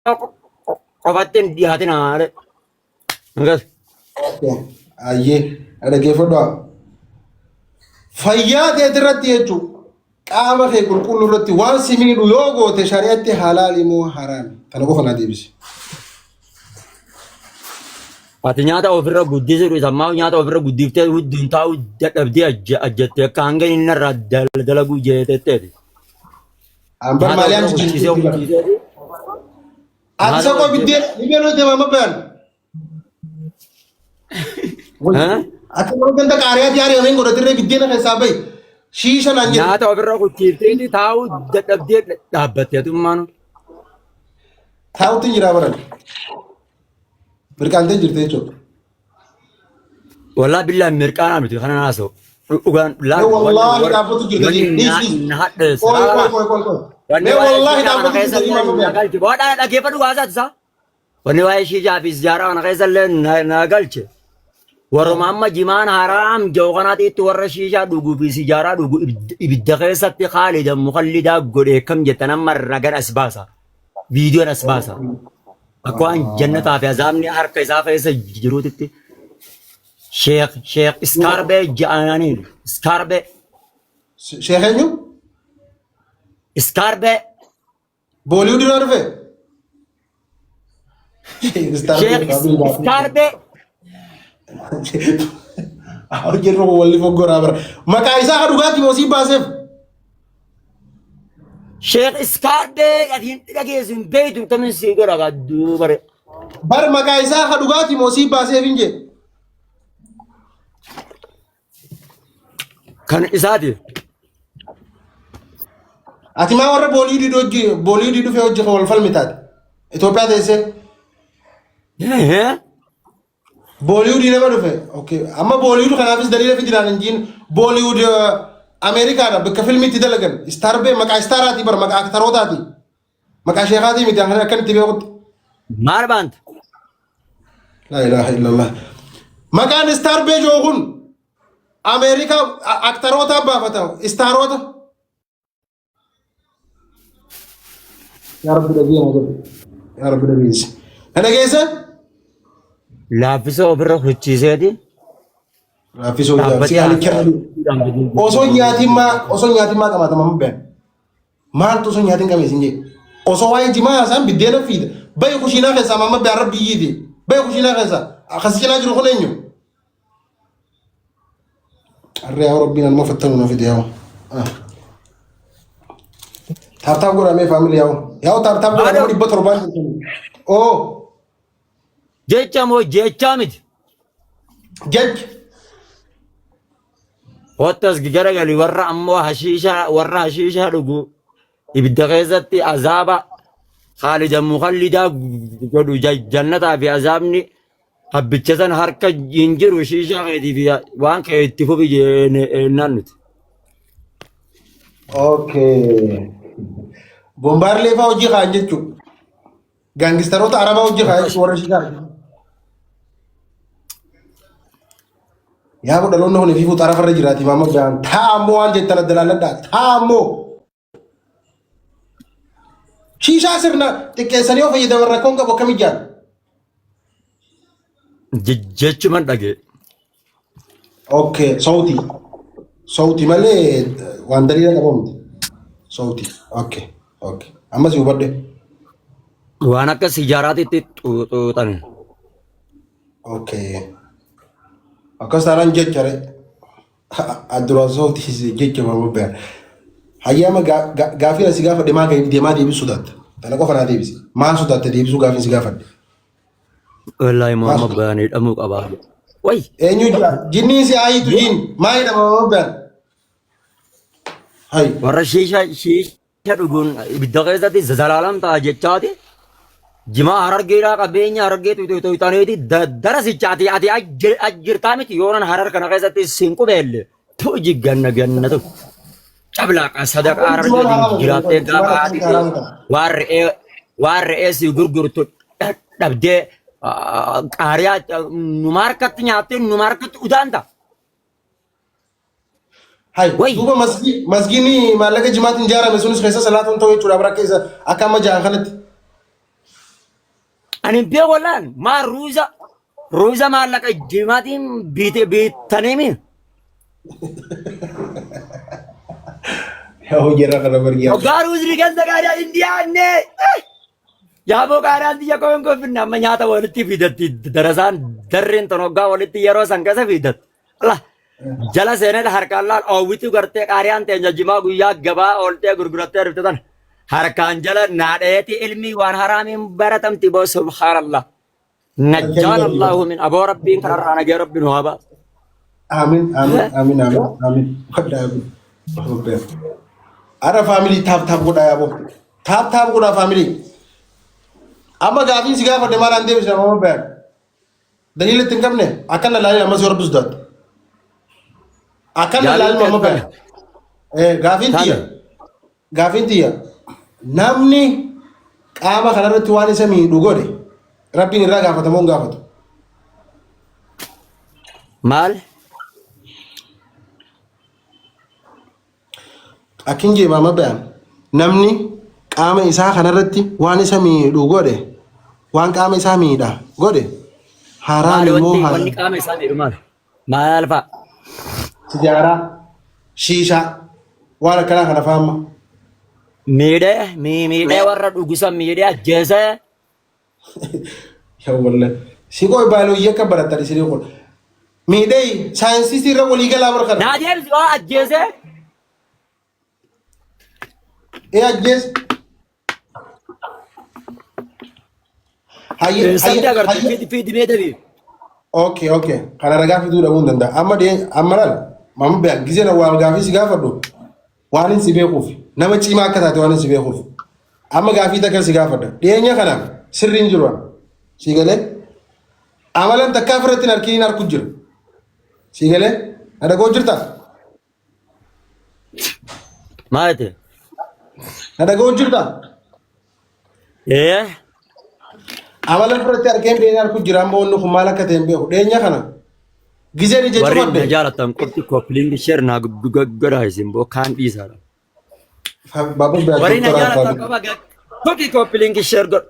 Qofatti hin dhiyaatin haadha. Akkas. Ayyee dhaggeeffadhaa. Fayyaa teetirratti jechuun qaama kee qulqulluu irratti waan si miidhu yoo goote shari'atti halaali moo haraami? Kana qofa naa deebisi. Ati nyaata ofirra guddisuu sammaa nyaata ofirra guddiftee hudduun taa'uu dadhabdee ajjattee akka hanga inni irraa dalaguu jeetetteeti. Ambar Nyaata maaliyaan ofirra jijjiirti. guddisee guddisee Ati nyaata saqoo biddeen ni beeloo deema amma bayan. Akka yeroo ganda qaariyaa diyaariyaa ameen godhatirree biddeena keessaa bahi. Shiisha naan jedhe. Nyaata ofirra kuchiifteeti taa'uu dadhabdee dhaabbatte atummaan. Taa'utti hin jiraa baran. Mirqaantee jirti jechuudha. Wallaa billaan mirqaanaa miti kana naasoo. Dhugaan Mee wallaahi dhaabbatu jirta wanni dhiis dhiis. na hadheesse. Qoy qoy qoy qoy qoy. Wanni Mee waa'ee wallaahi shiishaa kana dhaabbatu keessa jirta illee dhiimaa na bayan. galche. Boodhaa dhaggeeffadhu waasaati isaa. Wanni waa'ee shiishaa fi sijaaraa kana keessa illee na galche. Warruma amma jimaan haraam jedhu kanaatiitti warra shiishaa dhuguu fi sijaaraa dhugu ibidda keessatti Khaalida mukallidaa godhee kam jettan amma ragan as baasa. Viidiyoon as baasa. Akka waan jannataa fi azaabni harka isaa keessa jiruutitti Sheekh Sheekh Iskaarbee ja'aniin Iskaarbee Sheekh eenyu? Iskaarbee Booliwud irraa dhufe? Sheekh Iskaarbee Hojii walli foggoraa bara. Maqaa isaa ka dhugaatii moo sii baaseef? Sheekh Iskaarbee ati hin dhageessu hin beektu kamiin sii godha gadduu bare. Bar maqaa isaa ka dhugaatii moo sii baaseef hin jee? Kan isaati. Ati maa warra Booliwudii hojii Booliwudii dhufee hojii kan wal falmitaati? Itoophiyaa teessee Booliwudii nama dhufe. Okay. Amma Booliwud kanaafis daliila fidinaan hin jiin Booliwud Ameerikaadha bakka filmii itti dalagan. Istaarbee maqaa istaaraatii bar maqaa aktarootaati. Maqaa sheekaatii miti kan akkan itti beekutti. Maal baanta? Laa ilaaha illallah. Maqaan istaarbee jiru kun Ameerikaa aktarootaa baafata. Istaaroota. Yaa Rabbi dhageenya godhu. Yaa Rabbi dhageessi. Na dhageesse? Laaffisoo ofirra hucciiseeti. Laaffisoo jaarsi Dhaabbatee haali kennu. Osoo nyaatiin maa osoo nyaatiin maa qabaatama hin beekan. Maaltu osoo nyaatiin qabee sin jedhe. Osoo waa'ee jimaa haasaan biddeena fiida. Bayi kushiinaa keessaa maamma biyaan rabbi iyyiiti. Bayi kushiinaa keessaa. Akkas cinaa jiru kun eenyu? Harree yaa rabbiin anuma fattanu na fide yaa. Taaptaap godhamee faamilii yaa. Yaa taaptaap godhamee Maalo. 700 jirtan. Oo Jecha moo jechaa miti. jecha. Kottas garagali warra ammoo hashiishaa warra hashiishaa dhugu ibidda keessatti azaaba Khaalida mukallidaa godhu jannataa fi azaabni abbicha san harka hin jiru shiishaa keetii fi waan kee itti fufi jennaan nuti. Okay. Bombaarlee fa'aa hojii kaan jechuudha. Gaangistaroota Arabaa hojii kaan jechuudha warra shiishaa. Yaa dhaloonni kun ififuu xarafarra jiraati maama biraan taa ammoo waan jettan adda laalladhaa taa ammoo. Shiishaa sirna xiqqeessanii yoo fayyadaman rakkoon qabu akkami jaan? Jechuman dhagee. Okay, sauti. Sauti malee waan daliila qabu miti. Sauti. Okay, okay. Ammas hubadhe. Waan akka sijaaraatitti xuuxan. Okay. Akkas taanaan jecha re. Duraan sauti jecha maama beera. Hayyaama gaafii asi gaafadhe maa gadi deemaa deebisuu sodaatta. Tana qofa naa deebisi. Maal sodaatta deebisuu gaafiin si gaafadhe. Wallaahi Maal Muhammad sodaatta? Bayaan hidhamuu qabaa. Way! Eenyu jira? Jinniin si haayitu jin. Maa hidhama maama beera? Hayi. Warra shiisha shiisha dhuguun ibidda keessatti zalaalam ta'a jechaati. Jimaa harargeedhaa qabeenya harargee tuyxaniiti darasichaati ati ajjirtaa miti yoonan harar kana keessatti sin qubeelle tuji ganna ganna tu. Cablaaqa sadaqaa Akkamitti jimaan harargeetiin haraama ta'e? jiraattee Jimaan gaafa akkamitti haati haraama ta'a? waan re'ee waan re'ee si gurgurtu dhabdee qaariyaa numa harkatti nyaattee numa harkatti udaanta. Hay, Way! duuba masgiinni maallaqa jimaatiin ijaarame sunis keessa salaatuun ta'u jechuudha bara keessa akka amma ja'an kanatti. Ani hin beeku wallaan maal ruuza ruuza maallaqa jimaatiin biite biittaniimi. Yaa hojii irra kana baryaa. Hoggaa ruuzni keessa qaariyaa hin dhiyaanne. Yaaboo qaariyaan biyya koo hin kofinne amma nyaata walitti fidatti darasaan darreen ton hoggaa walitti yeroo san keessa fidatti. Allah jala seenee harkaan laal oowwitu gartee qaariyaan teenya jimaa guyyaa gabaa ooltee gurgurattee dhufte tan harkaan jala naadheeti ilmii waan haraamiin baratamti boo subhaanallah. Najjaan Allahu min aboo rabbiin kanarraa nagee rabbi nu haa baasu. Amin, amin, amin, amin, amin. Wadda amin. Ara family tap tap godhaa yaaboo. Tap tap godhaa family. Amma gaafiin si gaafadhe maal aan deebisne amma bayan. Daliila itti hin qabne akkana laalin ammas yoo rabbi sodaatu. Akkana Gaafiin laalin tee amma tami. bayan. Gaafiin Tami. tiyya. Gaafiin tiyya. Namni qaama kanarratti waan isa miidhu godhe rabbiin irraa gaafatamoo hin gaafatu. Maal? Akkin jee maama bayan namni qaama isaa kanarratti waan isa miidhu godhe waan qaama isaa miidha godhe haraam Maali immoo wanti haraam. wanni qaama isaa miidhu maali? Maal fa'a? Sijaaraa, shiishaa waan akkanaa kana faama. Miidhee miidhee warra dhugusan miidhee ajjeesee Yaa wallahi. Si qoy baayoloojii akka barattan isinii kun. Miidhee saayinsistii irra walii galaa bar kana. naa deebisi waa ajjeesee Ee ajjees. Hayyee eessatti hayyee agarte hayyee. fidi fidi mee deebi. Okay okay. Kana ragaa fiduu dhabuu hin danda'a. Amma dhiyee amma laal. Maama beekan gisee na waan gaafii si gaafadhu. Waan hin si beekuuf nama cimaa akka taate waan hin si beekuuf. Amma gaafii takka si gaafadha. Dhiyeenya kana sirriin jiru. Si galee amalan takkaa ofirratti hin harkiin harku jira. Si galee na dhagoo jirta? Maal jette? Na dhagoo jirta? Ee Amala ofirratti harkeen beekni harku jira amma wanni kun maal akka ta'e hin beeku. Dhiyeenya kana gizeen ija warri na cufadhe. jaalatan qofti koppiliingi sheer naa godhaa isin boo kaan dhiisaadha. Baabur biraa Warri na doktora jaalatan Fabi. qofa tokki koppiliingi sheer godhu.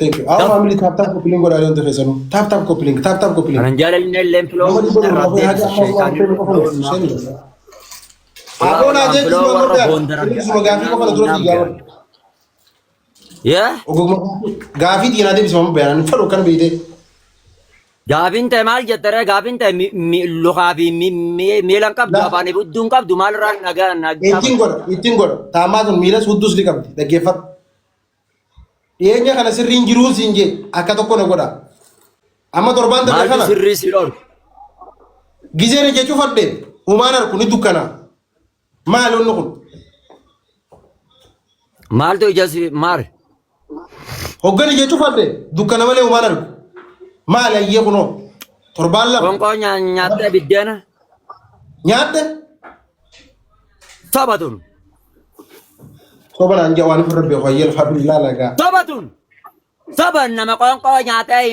Thank you. Our family tap tap coupling godhaa yoo ta'e tap tap coupling tap tap coupling. Kanan jaalalli illee Nama filoo dhibba irraa torbaaf haga deebisa amma waan sheekaanii ta'e qofa filoo miti. naaf. Seenidha. Aboon ajee Filoo kisuma warra godhaa. boondaran Kisuma gaafii qofa na dura naaf fiigaa ga'a. bara. Yaa Ogummaa gaafii xiinaa deebisuma amma bayaan fedhu kan beekte. Gaafiin ta'e maal jettaree gaafiin ta'e lukaa fi miila hin qabdu La afaan hudduu hin qabdu maalirraa nagaa nagaa ittiin godha ittiin godha. Taamaa tun miilas hudduus ni qabdi dhaggeeffadhu. Dhiyeenya kana sirriin jiruu siin jee akka tokko na godha. Amma torbaan darbe Maaltu kana sirrii si dhorku? gizeen ija cufadhe humaan harku ni dukkana. Maali wanni kun? Maaltu ija si maal? Hoggan ija cufadhe dukkana malee humaan argu. Maali ayyee kunoo? Torbaan lama Qoonqoo nyaattee biddeena nyaadhe soba tun soba naan jaa waan ofirra beeku ayyee alhamdulillah lagaa. soba tun soba nama qoonqoo nyaatee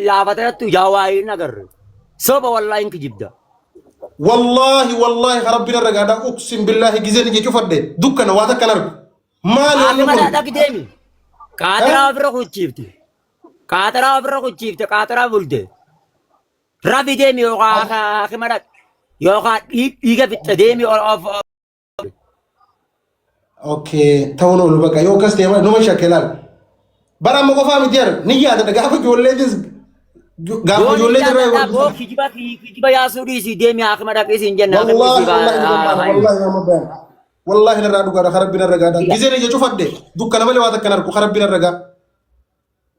laafateettu ijaa waa hin agarre soba wallaahi hin kijibda. Wallaahi wallaahi rabbiin irra gaadhaa uqsim billaahi gizeen ija cufadhe dukkana waa takkan argu. Maali wanni Haati kun? mataa dhaqi deemi. Qaaxiraa ofirra kuchiifte. Qaaxiraa ofirra kuchiifte qaaxiraa bulte. Rafi deemi yookaan haakima dhaqi. Yookaan dhiiga fixxe deemi ol of. Okay, ta'uun oolu bakka yoo akkas ta'e numa shakke laal. Bara amma qofaa miti ar ni yaadadha gaafa ijoolleetis gaafa Booni ijoollee irraa yaadadhaa boo kijiba kijiba yaasuu dhiisii deemi haakima dhaqi siin jenna haakimni Wallaahi si wallaahi ba'a. wallaahi nama bayan. Wallaahi narraa dhugaadha karabbi narra gaadha. Gizeen ija cufadhe dukkana malee waa takka hin argu karabbi narra gaa.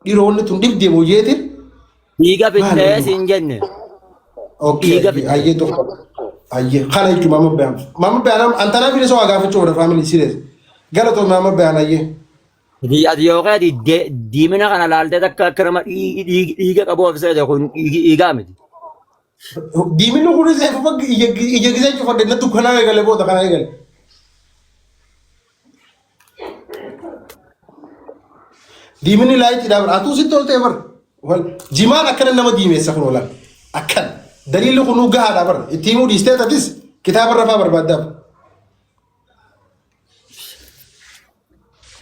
Dhiironni tun dhibdee mooyeetiin Dhiiga maali fixxee wanni kun? siin jenne. Okay, Dhiiga ayyee fixxee. ayyee tokko. Ayyee kana jechuun maama bayaan. Maama bayaan antanaa fi waa gaafachuu godha family serious. Galatoo maama bayaan ayyee. Ati yookaan ati diimina kana laaltee takka akka nama dhiiga qabu of seete kun dhiigaa miti. Diiminni kunis eefufa ija ija gisee cufadhe na dukkanaa eegale booda kana eegale. Diiminni laayitiidhaa bara atuu sitti ol ta'e bara. Jimaan akkana nama diimeessa kun oolan. Akkan daliilli kunuu gahaadha bara. Itti himuu dhiistee tatis kitaaba irra faa barbaaddaaf.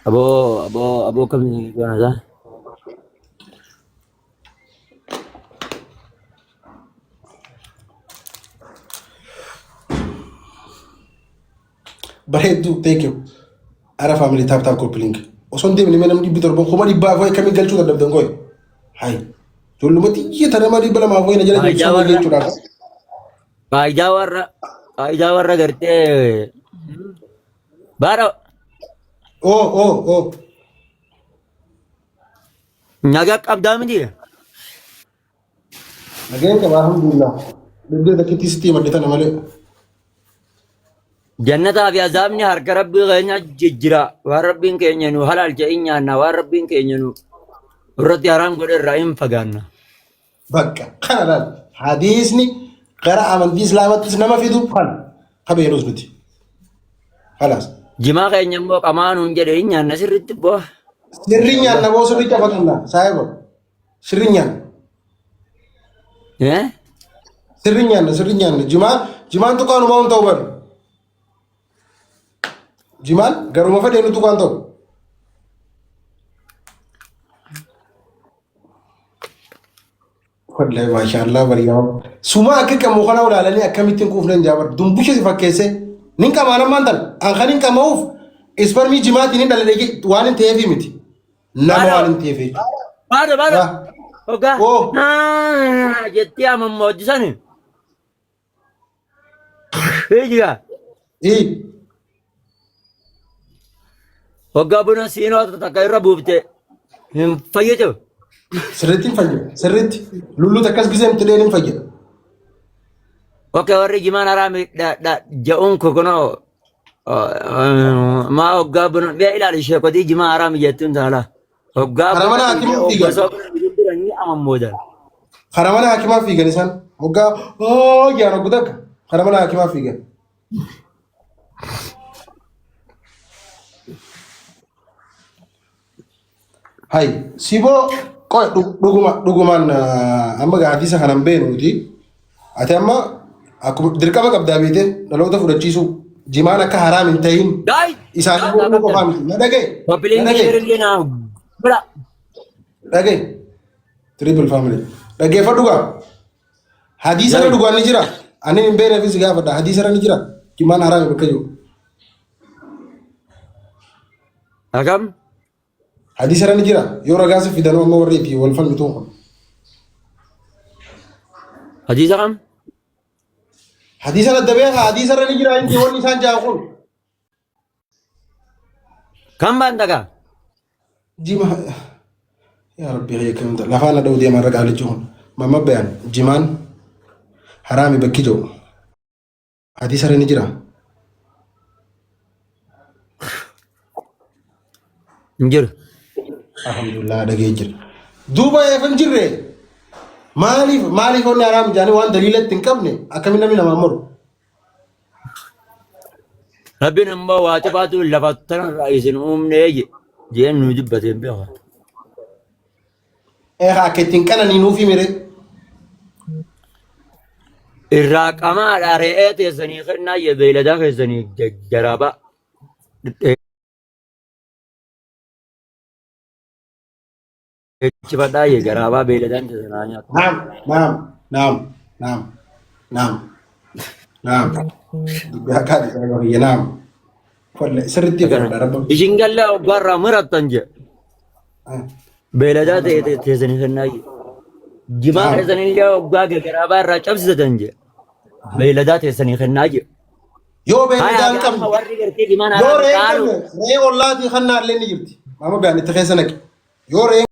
Aboo aboo aboo kamii goona isaa? Bareedduu thank you. Ara family tap tap copy link. Osoo hin deemne mee namni 700 400,000 akkamiin galchuu dadhabdan qoy. Hay. Ijoolluma xiyya tana nama 200 na jala jirtu Faayidaa sana warra jechuudhaaf. faayidaa warra gartee baara Oo oo oo. nagaa qabdaa miti. Nageen qaba alhamdulillah. Dhibdee takkitti sitti himadhe tana malee. Jannataa fi azaabni harka rabbii keenya jijjira. Waan rabbiin keenya nu halaalche hin nyaanna. Waan rabbiin keenya nu irratti haraam godhe irraa hin fagaanna. Bakka kana laal. Hadiisni gara amantii islaamattis nama fidu kana. Kabeenus miti. Kalaas. Jimaa keenya immoo qamaa nuun jedhe hin nyaanna sirriitti bu'a. Sirri nyaanna boo sirri cafaqanna saayiba. Sirri nyaanna. Eh? Sirri nyaanna sirri nyaanna. Jimaan jimaan tuqaan uumamuun ta'u bari. Jimaan garuma fedhee nu tuqaan ta'u. Wallahi maashaallah bariyaa. Suma akka qamu kana ilaalanii akkamittiin quufnan jaabar. Dumbusha si fakkeessee. Nin qamaa nammaan tan. An kan hin qama'uuf isparmii jimaatiin hin dhaladhe waan hin ta'eefi miti. Nama Baadho. waan hin ta'eef jechuudha. Baadho baadho. Ah. Hoggaa. Oh. Naa jettee amamma hojjisani. Eejiga. Ii. Hoggaa buna siinoo takka irra buufte hin fayyitu. Sirriitti hin fayya. Sirriitti. Lulluutu akkas gisee miti dheen hin fayya. Okay warri jimaan haraami ja'uun kokonoo maa hoggaa buna bee ilaali sheekotii jimaa haraami jettuun taala. Hoggaa Karaa buna mana dhugdee hakimaa fiigan. osoo buna dhugin dura ni amammoodan. Karaa mana hakimaa fiigan isaan. Hoggaa oo jaan hoggu takka. Karaa mana hakimaa fiigan. Hay siboo qoy dhuguma dhugumaan amma gaa hadiisa kana hin beeknu nuti. Ati amma akkuma dirqama qabdaa beekte dhaloota fudhachiisuu jimaan akka haraam hin ta'in Gaay! isaan mormuu qofaa miti. Na dhagaye. Na Koppiliin dhagaye. sheerillee naa bira. Dhagaye. Triple family. Dhaggeeffadhu gaa. Hadiisa irra dhugaan ni jira. Ani hin beekneefis gaafadha. Hadiisa irra ni jira. Jimaan haraami bakka jiru. Akkam? Hadiisa irra ni jira. Yoo ragaa si fidanuu amma warri itti wal falmituun kun. Hadiisa kam? Hadiisa adda beekaa hadiisa irra ni jira inni wanni isaan ja'a kun. Kam baanta gaa? Jima yaa rabbi kiyya akkamiin ta'a lafaan na dha'u deemaa irra qaalichi kun. Mamma bayaan jimaan haraami bakki jiru. Hadiisa irra ni jira. Hin jiru. Alhamdulillah dhagee jira. Duuba eefa hin jirre maaliif maaliif onni haraam jaanii waan daliila itti hin qabne akkamiin namni namaa moru. Rabbiin immoo waa cufaatu lafa tanarraa isin uumnee jeen nu dubbate hin beeku. Eegaa akka ittiin qananii nuuf himire. Irraa qamaadha re'ee teessanii kennaa jee beeyladaa keessanii jaraabaa. Dheechifadhaa jee jaraabaa beeyladaan teessanaa nyaatu. Naam, naam, naam, naam, naam, naam. Dubbii haqaa dhiisaa biyya naam. Wallahi sirriitti fudhadha rabba. Isin gallaa hoggaarraa murattan jee. Beeyladaa ta'e teessanii kennaa jee. Jimaa Naam. keessanii illee hoggaa garaabaa irraa cabsitatan jee. Beeyladaa teessanii kennaa jee. Yoo Haya beeyladaa hin amma qabne, warri gartee jimaan yoo haraam re'ee hin qaalu. qabne, re'ee ollaatii kannaa illee ni jirti. Maama bayaan itti keessa naqi. Yoo re'ee